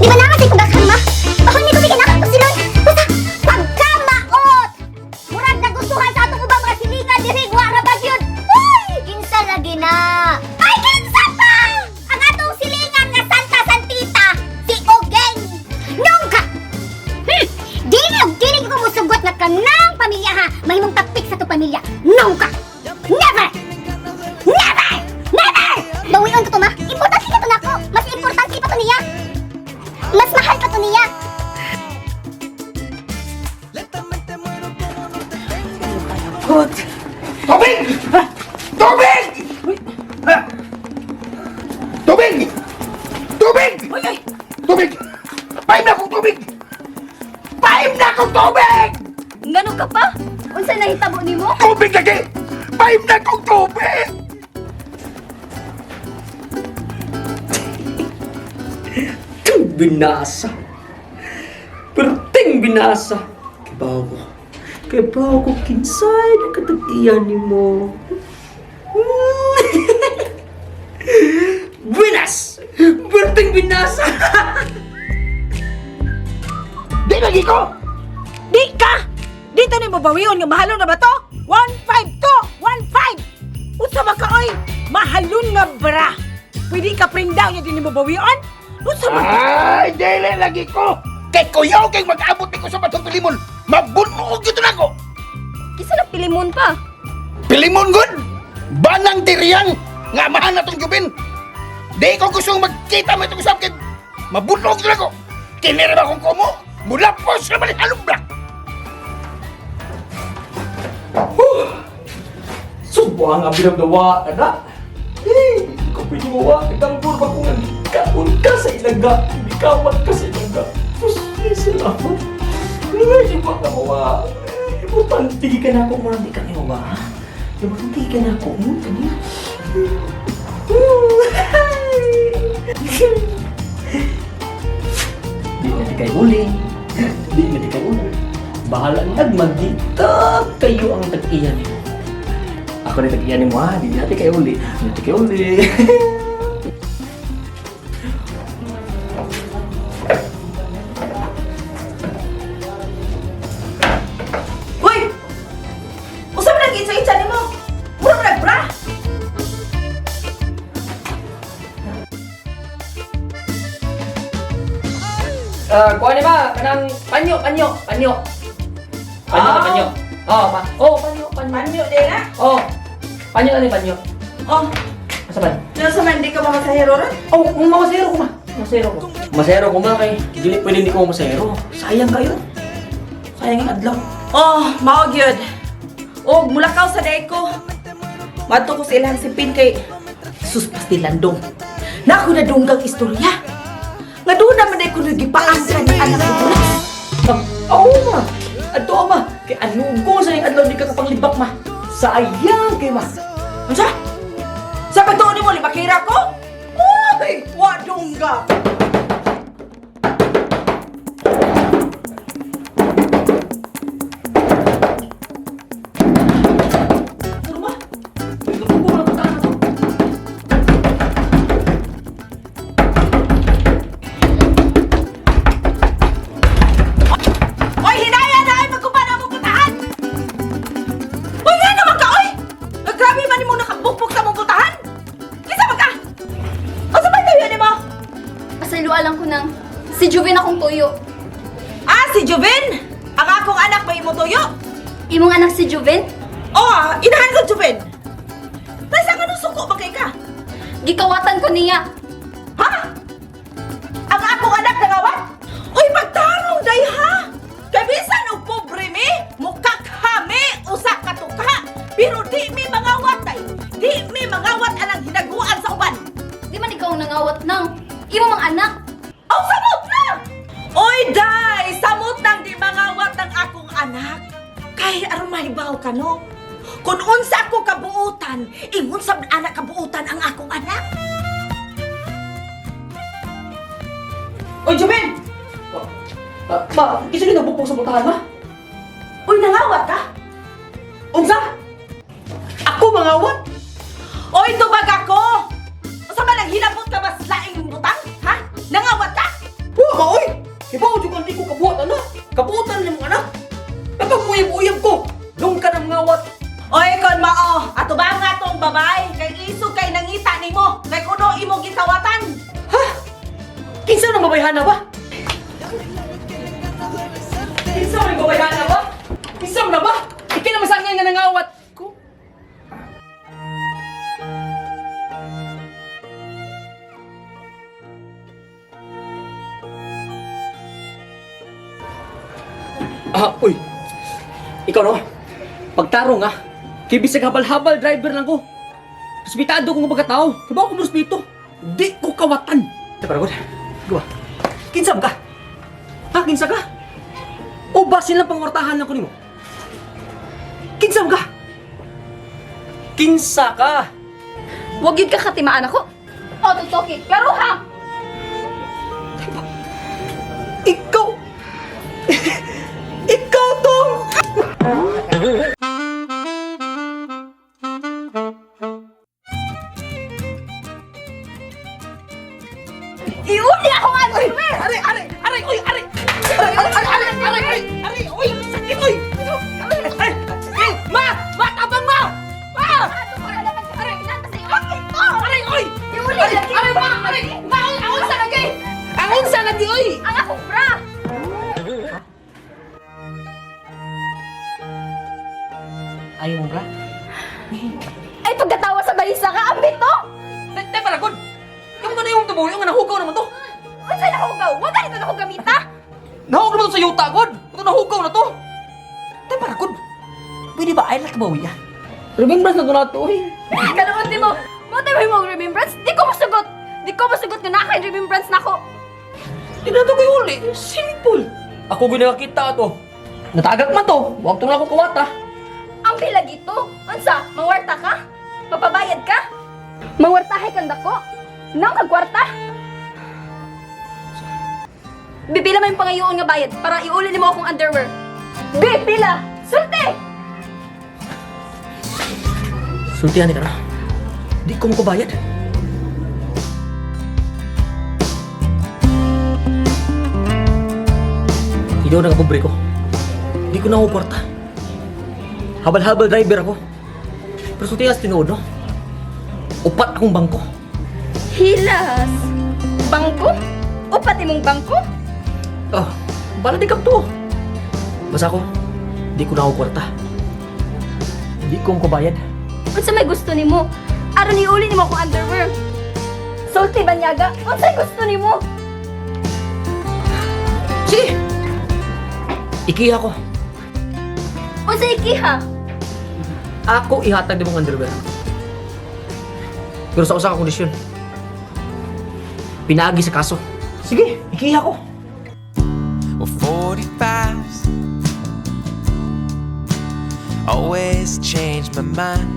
Di ba na kasi kung gakhan ma? Bakit may tubig anak silon? Basta pagkamaot. Murag nagustuhan sa atong ubang mga silingan diri wa ra ba gyud. Uy, kinsa lagi na? Ay, kinsa pa? Ang atong silingan nga Santa Santita, si Ogeng. Nung ka. Dili og dili ko musugot nga kanang pamilya ha. Mahimong tapik sa to pamilya. Nung ka. Never. Never! Never! Bawion ko to, ma. Importante ka to nako. Mas importante pa to niya. Mas mahal pa to niya. Good. Tubig! Tubig! Ha? Tubig! Tubig! Uy, ay! Tubig! Paim na akong tubig! Paim na akong tubig! Ngano ka pa? Unsa nahitabo nimo? Tubig lagi! Paim na akong tubig! Ting binasa. Perting binasa. Kibaw ko. Kibaw ko kinsay na katag-iyan ni mo. Buenas! Perting binasa! Di lagi ko! Di ka! Dito ni mo bawion nga mahalon na ba to? 1-5 to! 1-5! Unsa ba ka oy? Mahalon nga bra! Pwede ka print down niya din mo bawion? Unsa ba ka? Ay, dili lagi ko! Kay kuyaw kay mag-abot ni ko sa batong pilimon! Mabunog dito na ko! Kisa na pilimon pa. Pilimon gud! Banang diriyang! Nga amahan na tong jubin! Di ko gustong magkita mo itong usap kay mabunog dito na ko! Kinira ba akong kumo? Mulapos na balik alumbra! Subuang ang binagdawa ka na. Eh, ikaw pwede mo wa. Nagtambur ba kung nagkaon ka sa ilaga? Bikawat ka sa ilaga. Sus, ay, salamat. Ay, subuang ka mo wa. Eh, Importante ka na ako. Marami ka na wa. Importante ka na ako. Kanya. Di na di kayo uli. Di na di kayo uli. Bahala nagmagita kayo ang tag-iyan nimo. Ako rin tag-iyan nimo ha. Di natin kayo uli. Di natin kayo uli. Uy! Unsa man ang itsa-itsa nimo? Mura man bra! Ah, kuha ni ba? Kanang panyo, panyo, panyo. Panyo, Ah. panyo. Oh, pa. Oh, panyo, panyo. Panyo din na? Oh. Panyo na ni panyo. Oh, Asa ba? nasa man di ka mamasahero ron? Oh, kung mamasero ko ma. Masero ko. Masero ko ma kay dili pwede hindi ko masero. Sayang kayo. Sayang ang adlaw. Oh, mao gyud. Og mulakaw sa day ko. Madto ko sa ilang sipin kay sus pastilandong. Na ako nadunggang istorya. Nga doon naman ay ko nagipaangkan ni anak ko bulas. Ah, oo ma. Adto ma. Kay anugo sa iyong adlaw di ka kapanglibak ma. Sayang kay ma. Unsa? Sa pagtuon nimo libakira ko? Uy, wa dungga. Ano ma? Nagpupo na punta na to. Oy, hinaya na ay magkupa na mo putahan. Uy, nga naman ka, oy! Grabe man nimo nakabukbok sa mong putahan. Kinsa man ka? Unsa man tayo nimo? Pasalua lang ko nang si Juven akong tuyo. Ah, si Juvin! Ang akong anak may imo tuyo. Imong anak si Juven? Oh, inahan ko Juvin. Taysa nga nung suko ba kay ka? Gikawatan ko niya. Ha? Ang akong anak nangawat? Uy, pagtarong day ha! Kay bisan og pobre mi, mukakha mi, usa ka tuka. Pero di mi mangawat day. Di mi mangawat anang hinaguan sa uban. Di man ikaw ang nangawat nang. Imo mang anak. Oh, samot na! Oy, day! Samot nang di mangawat ang akong anak. Kay aron mahibaw ka, no? Kung unsa ako kabuutan, ingon sa anak kabuutan ang akong anak. Oy, Juben! Ah, ma, kisa ni nagpupok sa putahan ma? Uy, nangawat ka? Unsa? Ako mangawat? Oy, tubag ako! Unsa man ang hilabot ka mas laing butang? Ha? Nangawat ka? Oh, nimo kay kuno imo gitawatan. Ha? Kinsa nang babayhana ba? Kinsa nang babayhana ba? Kinsa na ba? Ikay na masangay nga nangawat ko. Ah, uy. Ikaw no? Pagtarong ah. Kay bisag habal-habal driver lang ko. Respetado ko nga pagkatao. Kabaw ko mo respeto. Di ko kawatan. Teka, Ragod. Gawa. Kinsa ba ka? Ha? Kinsa ka? O basin lang pangwartahan lang ko nimo? Kinsa ba ka? Kinsa ka? Wag yun ka katimaan ako. O, tutoki. Pero ha! Ikaw! Ikaw to! Iuli ako nga underwear! Aray, aray, aray, uy, aray! Aray, aray, aray, aray, aray, aray, uy, sakit, uy! Aray, aray, ay, ma! Ma, tabang, ma! Ma! Aray, Aray, uy! Iuli Aray, lagi. aray, ma, aray, ma, uy, ang unsa lagi! Ang unsa lagi, uy! Ang akong bra! Ayaw mo, bra? Ay, pagkatawa sa balisa ka, ambit to! Te, te, paragod! Yung na yung tubo, yung nahugaw naman to! Unsa na hugaw? Wa ganito na ko gamita! Nahugaw naman to sa yuta, god! Ito nahugaw na to! Te, paragod! Pwede ba, ay like bawi, ah? Remembrance na to na to, uy! Kanuot ni mo! Mo tayo mo remembrance? Di ko masugot! Di ko masugot nga naka remembrance nako! Di na to kayo uli. Simple. Ako ginakita to. Natagak man to. Huwag to na ako kawata. Ang bilag ito! Unsa? Mangwarta ka? Mapabayad ka? Mangwartahay kang dako? Naong kag kwarta? Bibila man yung pangayoon nga bayad para iuli nimo akong underwear. Bibila! Sulti! Sultihan ni ka na. Di ko makabayad. Hindi ako nakapobre ko. Di ko na ako kwarta. Habal-habal driver ako. Pero sultihan sa tinuod, no? Upat akong bangko. Hilas! Bangko? Upat imong bangko? Oh, bala di kap to. Basta ako, di ko na ako kwarta. Di ko makabayad. Unsa may gusto nimo? Aron iuli nimo akong underwear. Sulti banyaga, unsay gusto nimo? Sige! Ikiha ko. Unsay ikiha? Ako ihatag di mong underwear. Pero sa usa ka kondisyon. Pinaagi sa kaso. Sige, ikiha ko. Well, 45s always change my mind.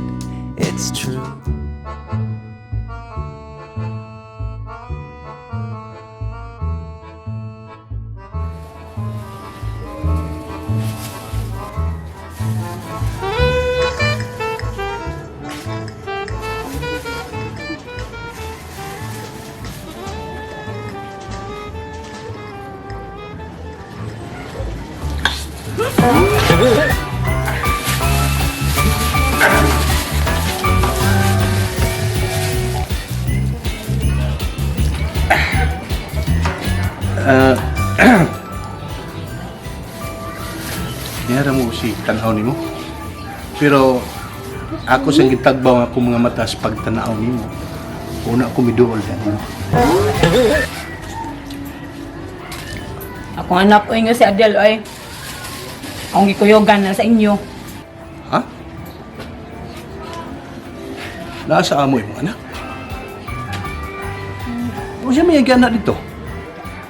It's true. Nihara mo si tanaw nimo. Pero ako sang gitagbaw ang akong mga mata sa pagtanaw nimo. Una ko miduol nimo. Akong anak oy nga si Adel oy. Akong gikuyogan na sa inyo. Ha? Nasa amo imong anak? Unsa may anak dito?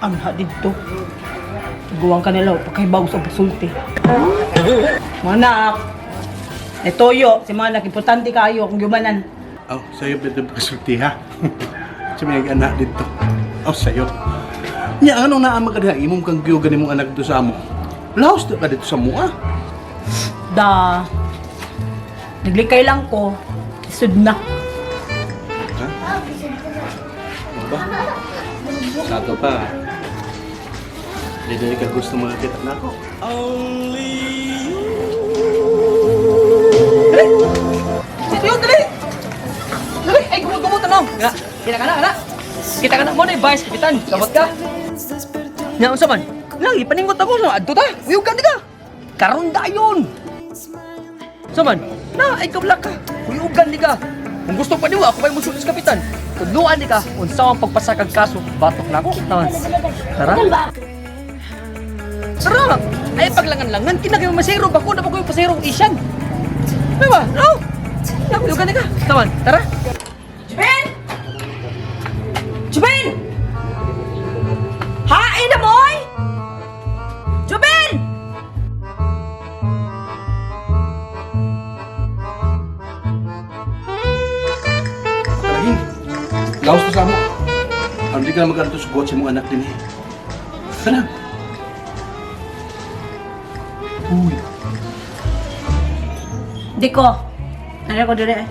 Anha didto. Guwang kanila pagkahibaw sa pagsulti. Manak. Itoyo, si Manak importante kayo kung gumanan. Oh, sayo ba ito pagkasulti ha? Sa may anak dito. Oh, sayo. Nya, anong naama ka diha? Imong kang giyugan imong anak dito sa amo. Laos na ka dito sa mua. Da. Naglikay lang ko. Isud na. Ha? Ano ba? Sato pa. Hindi ka gusto mga kita na ako. Dali! Dali! Dali! Ay, gumot-gumot na! no? Nga, kita ka na, kana. Kita ka na mo na vice kapitan. Kamot ka. Nya unsa man? Lang ipaningot ako no adto ta. Uyog ka di ka. Karon dayon. Unsa man? Na ay kablak ka. Uyugan di ka. Kung gusto pa niwa ako pa'y musulod sa kapitan. Tudluan di ka unsa ang pagpasakag kaso batok na ako. Taman. Tara. Tara. Ay paglangan-langan kina kay masero ba ko na ba ko yung pasero isyan. Di ba? No. Nakuyugan di ka. Taman. Tara. Jubin! Jubin! Hain na mo, oy! Jubin! Kalaging, laos ko sa amo. Aron di ka na mag-anto sa sa mong anak din eh. Tara. Uy. Di ko. Ano ko dire eh.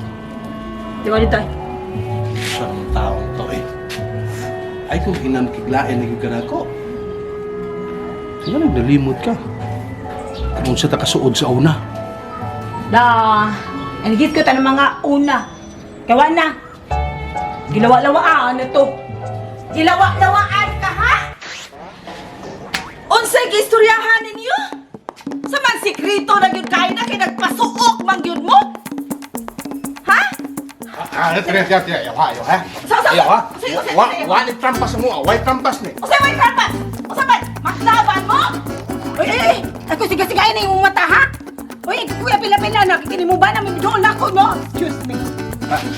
Di ko dito eh. Sa taong to eh. Ay kung hinamkiglain na yung ko. Nga nagdalimot ka. Kung sa takasuod sa una. Da, anigit ko tanong mga una. Kawa na. Gilawa-lawaan na to. Gilawa-lawaan ka ha? Unsay gistoryahan ninyo? Sa man sikrito na gyud kay na kay nagpasuok man gyud mo? Ha? Ah, tira, tira, tira. Ayaw ha, ayaw ha. Sa- sa- Ayaw ha. sa- Wa, sa- wa ni trampas mo, ah. Way trampas ni. Unsay way trampas? Unsa man maklaban mo? Uy, uy, uy! Ako siga-sigain na yung mata, ha? Uy, kuya, pila-pila na. Kikini mo ba na may doon ako, no? Excuse me.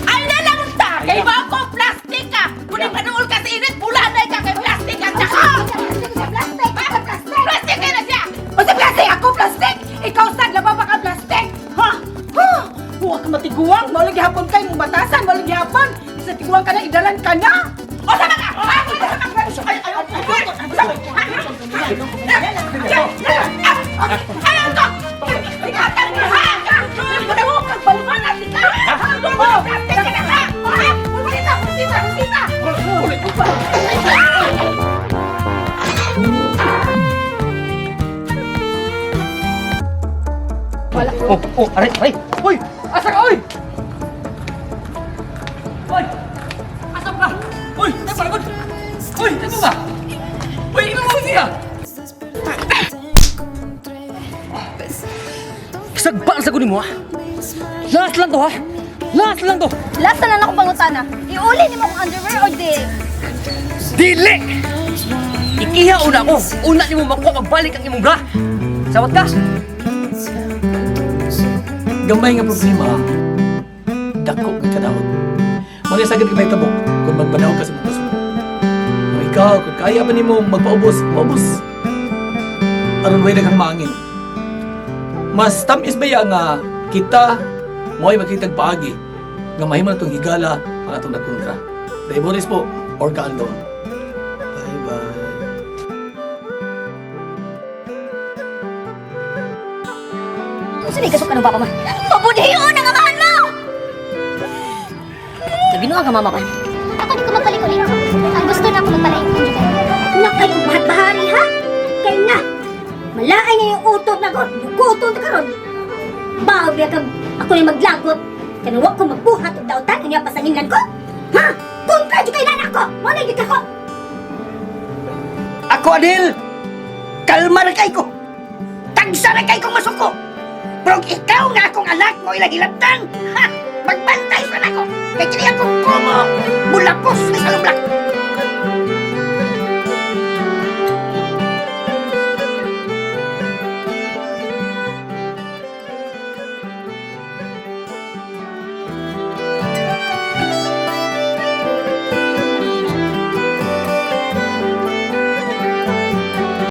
Ay na lang ta! Kay ba ko plastic ka? Kung panuol ka sa init, bula na ka kay plastic ka. Tsaka! Plastic! Plastic! Plastic ka na siya! O sa plastic! Ako plastic! Ikaw sad, laba pa ka plastic! Ha? Ha? Huwag ka matiguang. Maulang gihapon kay mong batasan. Maulang gihapon. Sa tiguang ka na, idalan ka na. O sa mga! Ay, ay, ay, ay, ay, ay, ay, Oh, oh, aray, aray. Uy, asa ka, uy? Uy, asa ka? Uy, tayo pala, uy. Uy, tayo ba? Uy, ikaw mo siya. Sagba sa kunin mo, ha? Last lang to, ha? Last lang to. Last na lang akong pangutana. Iuli nimo akong underwear o di? Dili! Ikiha una ko. Una nimo makuha magbalik ang imong bra. Sawat ka? Gamay nga problema, dako nga kadaot. Muna sagad ka mahitabo kung magpanaw ka sa mga puso. Kung ikaw, kung kaya pa nimo magpaubos, paubos. Aron way daghang maangin. Mas tamis baya nga kita mo'y makitag paagi nga mahimo na itong higala ang atong nagkontra. Daiboris po, Orca Aldo. Bye-bye. Unsa ni kasok kanang papa mo? Pabudhion ang amahan mo! Sabi ang mama ko. Ako di ko magpalit-ulit. Ang gusto na ako magpalain kang Jubel. Na kayong bahat-bahari ha? Kay na! Malaay na yung utot na ko. Duguton na karon. Baog na kag ako na maglagot. Kaya wa ko magbuhat og dautan unya pasanginlan ko. Ha? Kontra jud kay nana ko. Mo na gyud ako. Ako, Adil! Kalma na kay ko! Tagsa na kay kong masuko! Pero ikaw nga akong anak mo ilang ilabtang! Ha! Magbantay sa nako! Kay kini akong kumo! Mulapos ni sa lumlak!